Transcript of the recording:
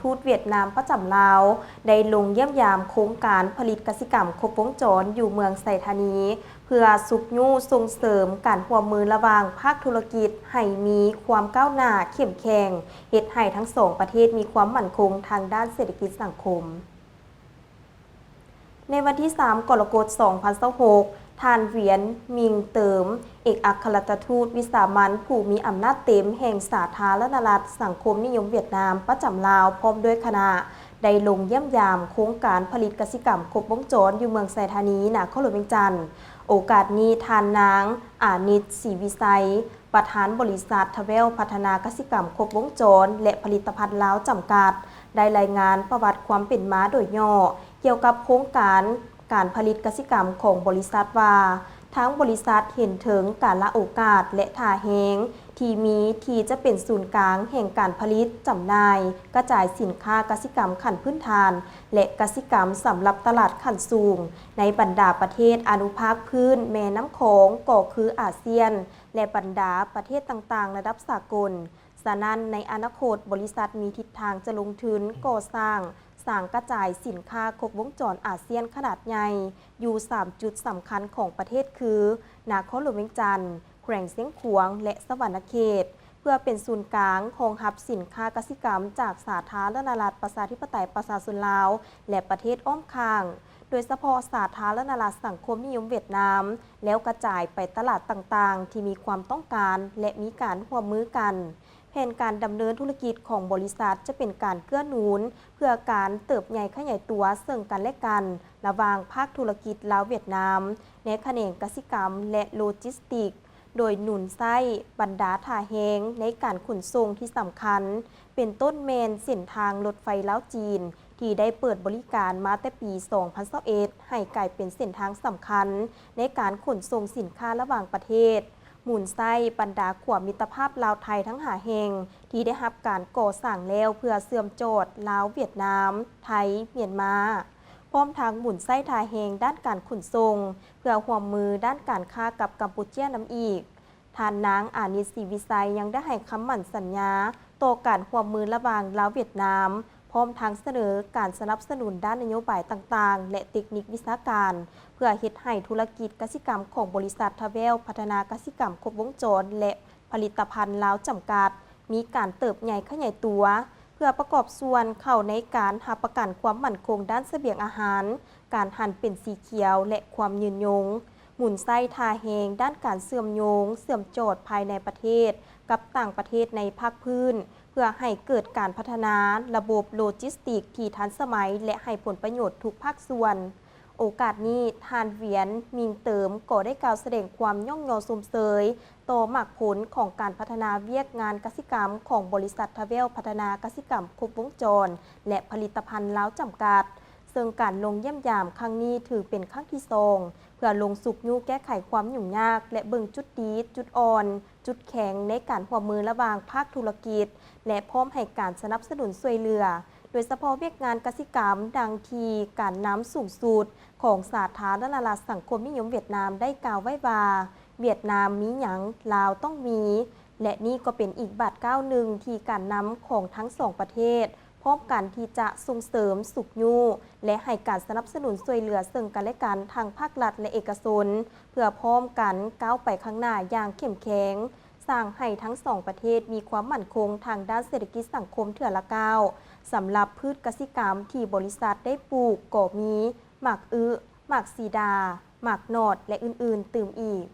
ທູດຫວຽດນາມປະຈຳລາວ ໄດ້ລົງຢ້ຽມຢາມໂຄງການຜະລິດກະສິກຳຄົບວົງຈອນຢູ່ເມືອງໄຊທານີ ເພື່ອຊຸກຍູ້ສົ່ງເສີມການຮ່ວມມືລະຫວ່າງພາກທຸລະກິດໃຫ້ມີຄວາມກ້າວໜ້າເຂັ້ມແຂງ, ເຮັດໃຫ້ທັງສອງປະເທດມີຄວາມໝັ້ນຄົງທາງດ້ານເສດຖະກິດສັງຄົມ. ໃນວັນທີສາມ ກໍລະກົດ ສອງພັນຊາວຫົກ, ທ່ານ ຫວຽນ ມິງເຕີມ ເອກອັກຄະລັດຖະທູດວິສາມັນຜູ້ມີອຳນາດເຕັມແຫ່ງສາທາລະນະລັດສັງຄົມນິຍົມຫວຽດນາມປະຈຳລາວ ພ້ອມດ້ວຍຄະນະ ໄດ້ລົງຢ້ຽມຢາມໂຄງການຜະລິດກະສິກຳຄົບວົງຈອນຢູ່ເມືອງໄຊທານີ ນະຄອນຫຼວງວຽງຈັນ. ໂອກາດນີ້ ທ່ານນາງ ອານິດ ສີວິໄຊ ປະທານບໍລິສັດທະແວວພັດທະນາກະສິກຳຄົບວົງຈອນ ແລະ ຜະລິດຕະພັນລາວຈຳກັດ ໄດ້ລາຍງານປະຫວັດຄວາມເປັນມາໂດຍຫຍໍ້ ກ່ຽວກັບໂຄງການການຜະລິດກະສິກຳຂອງບໍລິສັດວ່າ, ທາງບໍລິສັດເຫັນເຖິງກາລະໂອກາດ ແລະ ທ່າແຮງທີ່ມີທີ່ຈະເປັນສູນກາງແຫ່ງການຜະລິດ, ຈຳໜ່າຍ, ກະຈາຍສິນຄ້າກະສິກຳຂັ້ນພື້ນຖານ ແລະ ກະສິກຳສຳລັບຕະຫຼາດຂັ້ນສູງ ໃນບັນດາປະເທດອະນຸພາກພື້ນແມ່ນ້ຳຂອງ ກໍຄືອາຊຽນ ແລະ ບັນດາປະເທດຕ່າງໆລະດັບສາກົນ. ສະນັ້ນ, ໃນອະນາຄົດ, ບໍລິສັດມີທິດທາງຈະລົງທຶນກໍ່ສ້າງສາງກະຈາຍສິນຄ້າຄົບວົງຈອນອາຊຽນຂະໜາດໃຫຍ່ຢູ່ສາມຈຸດສຳຄັນຂອງປະເທດ ຄື ນະຄອນຫຼວງວຽງຈັນ, ແຂວງຊຽງຂວາງ ແລະ ສະຫວັນນະເຂດ, ເພື່ອເປັນສູນກາງຮອງຮັບສິນຄ້າກະສິກຳຈາກສາທາລະນະລັດປະຊາທິປະໄຕປະຊາຊົນລາວ ແລະ ປະເທດອ້ອມຂ້າງ, ໂດຍສະເພາະສາທາລະນະລັດສັງຄົມນິຍົມຫວຽດນາມ, ແລ້ວກະຈາຍໄປຕະຫຼາດຕ່າງໆທີ່ມີຄວາມຕ້ອງການ ແລະ ມີການຮ່ວມມືກັນ. ແຜນການດຳເນີນທຸລະກິດຂອງບໍລິສັດຈະເປັນການເກື້ອໜູນເພື່ອການເຕີບໃຫຍ່ຂະຫຍາຍຕົວເຊິ່ງກັນແລະກັນ ລະຫວ່າງພາກທຸລະກິດລາວ-ຫວຽດນາມ ໃນຂະແໜງກະສິກຳ ແລະ ໂລຈິສຕິກ ໂດຍໜູນໃຊ້ບັນດາທ່າແຮງໃນການຂົນສົ່ງທີ່ສຳຄັນ, ເປັນຕົ້ນແມ່ນເສັ້ນທາງລົດໄຟລາວ-ຈີນ ທີ່ໄດ້ເປີດບໍລິການມາແຕ່ປີສອງພັນຊາວເອັດ ໃຫ້ກາຍເປັນເສັ້ນທາງສຳຄັນໃນການຂົນສົ່ງສິນຄ້າລະຫວ່າງປະເທດ, ໝູນໃຊ້ບັນດາຂົວມິດຕະພາບລາວ-ໄທທັງຫ້າແຫ່ງ ທີ່ໄດ້ຮັບການກໍ່ສ້າງແລ້ວ ເພື່ອເຊື່ອມຈອດລາວ-ຫວຽດນາມ, ໄທ, ມຽນມາ, ພ້ອມທັງໝູນໃຊ້ທ່າແຮງດ້ານການຂົນສົ່ງ ເພື່ອຮ່ວມມືດ້ານການຄ້າກັບກຳປູເຈຍນຳອີກ. ທ່ານນາງ ອານິດ ສີວິໄຊ ຍັງໄດ້ໃຫ້ຄຳໝັ້ນສັນຍາຕໍ່ການຮ່ວມມືລະຫວ່າງລາວ-ຫວຽດນາມ, ພ້ອມທັງສະເໜີການສະໜັບສະໜູນດ້ານນະໂຍບາຍຕ່າງໆ ແລະ ເຕັກນິກວິຊາການ ເພື່ອເຮັດໃຫ້ທຸລະກິດກະສິກຳຂອງບໍລິສັດທະແວວພັດທະນາກະສິກຳຄົບວົງຈອນ ແລະ ຜະລິດຕະພັນລາວຈຳກັດ ມີການເຕີບໃຫຍ່ຂະຫຍາຍຕົວ, ເພື່ອປະກອບສ່ວນເຂົ້າໃນການຮັບປະກັນຄວາມໝັ້ນຄົງດ້ານສະບຽງອາຫານ, ການຫັນເປັນສີຂຽວ ແລະ ຄວາມຍືນຍົງ. ໝູນໃຊ້ທ່າແຮງດ້ານການເຊື່ອມໂຍງ, ເຊື່ອມຈອດພາຍໃນປະເທດກັບຕ່າງປະເທດໃນພາກພື້ນ ເພື່ອໃຫ້ເກີດການພັດທະນາລະບົບໂລຈິສຕິກທີ່ທັນສະໄໝ ແລະ ໃຫ້ຜົນປະໂຫຍດທຸກພາກສ່ວນ. ໂອກາດນີ້, ທ່ານ ຫວຽນ ມິງເຕີມ ກໍໄດ້ກ່າວສະແດງຄວາມຍ້ອງຍໍຊົມເຊີຍຕໍ່ໝາກຜົນຂອງການພັດທະນາວຽກງານກະສິກຳຂອງບໍລິສັດທະແວວພັດທະນາກະສິກຳຄົບວົງຈອນ ແລະ ຜະລິດຕະພັນລາວຈຳກັດ, ເຊິ່ງການລົງຢ້ຽມຢາມຄັ້ງນີ້ຖືເປັນຄັ້ງທີສອງ ເພື່ອລົງຊຸກຍູ້ແກ້ໄຂຄວາມຫຍຸ້ງຍາກ ແລະ ເບິ່ງຈຸດດີ, ຈຸດອ່ອນ, ຈຸດແຂງໃນການຮ່ວມມືລະຫວ່າງພາກທຸລະກິດ ແລະ ພ້ອມໃຫ້ການສະໜັບສະໜູນຊ່ວຍເຫຼືອ, ໂດຍສະເພາະວຽກງານກະສິກຳ, ດັ່ງທີ່ການນຳສູງສຸດຂອງສາທາລະນະລັດສັງຄົມນິຍົມຫວຽດນາມໄດ້ກ່າວໄວ້ວ່າ, ຫວຽດນາມມີຫຍັງ ລາວຕ້ອງມີ, ແລະ ນີ້ກໍເປັນອີກບາດກ້າວໜຶ່ງທີ່ການນຳຂອງທັງສອງປະເທດ ພ້ອມກັນທີ່ຈະສົ່ງເສີມ, ຊຸກຍູ້ ແລະ ໃຫ້ການສະໜັບສະໜູນຊ່ວຍເຫຼືອເຊິ່ງກັນແລະກັນທັງພາກລັດ ແລະ ເອກະຊົນ ເພື່ອພ້ອມກັນກ້າວໄປຂ້າງໜ້າຢ່າງເຂັ້ມແຂງ, ສ້າງໃຫ້ທັງສອງປະເທດມີຄວາມໝັ້ນຄົງທາງດ້ານເສດຖະກິດສັງຄົມເທື່ອລະກ້າວ. ສຳລັບພືດກະສິກຳທີ່ບໍລິສັດໄດ້ປູກກໍມີໝາກອຶ, ໝາກສີດາ, ໝາກໜອດ ແລະ ອື່ນໆຕື່ມອີກ.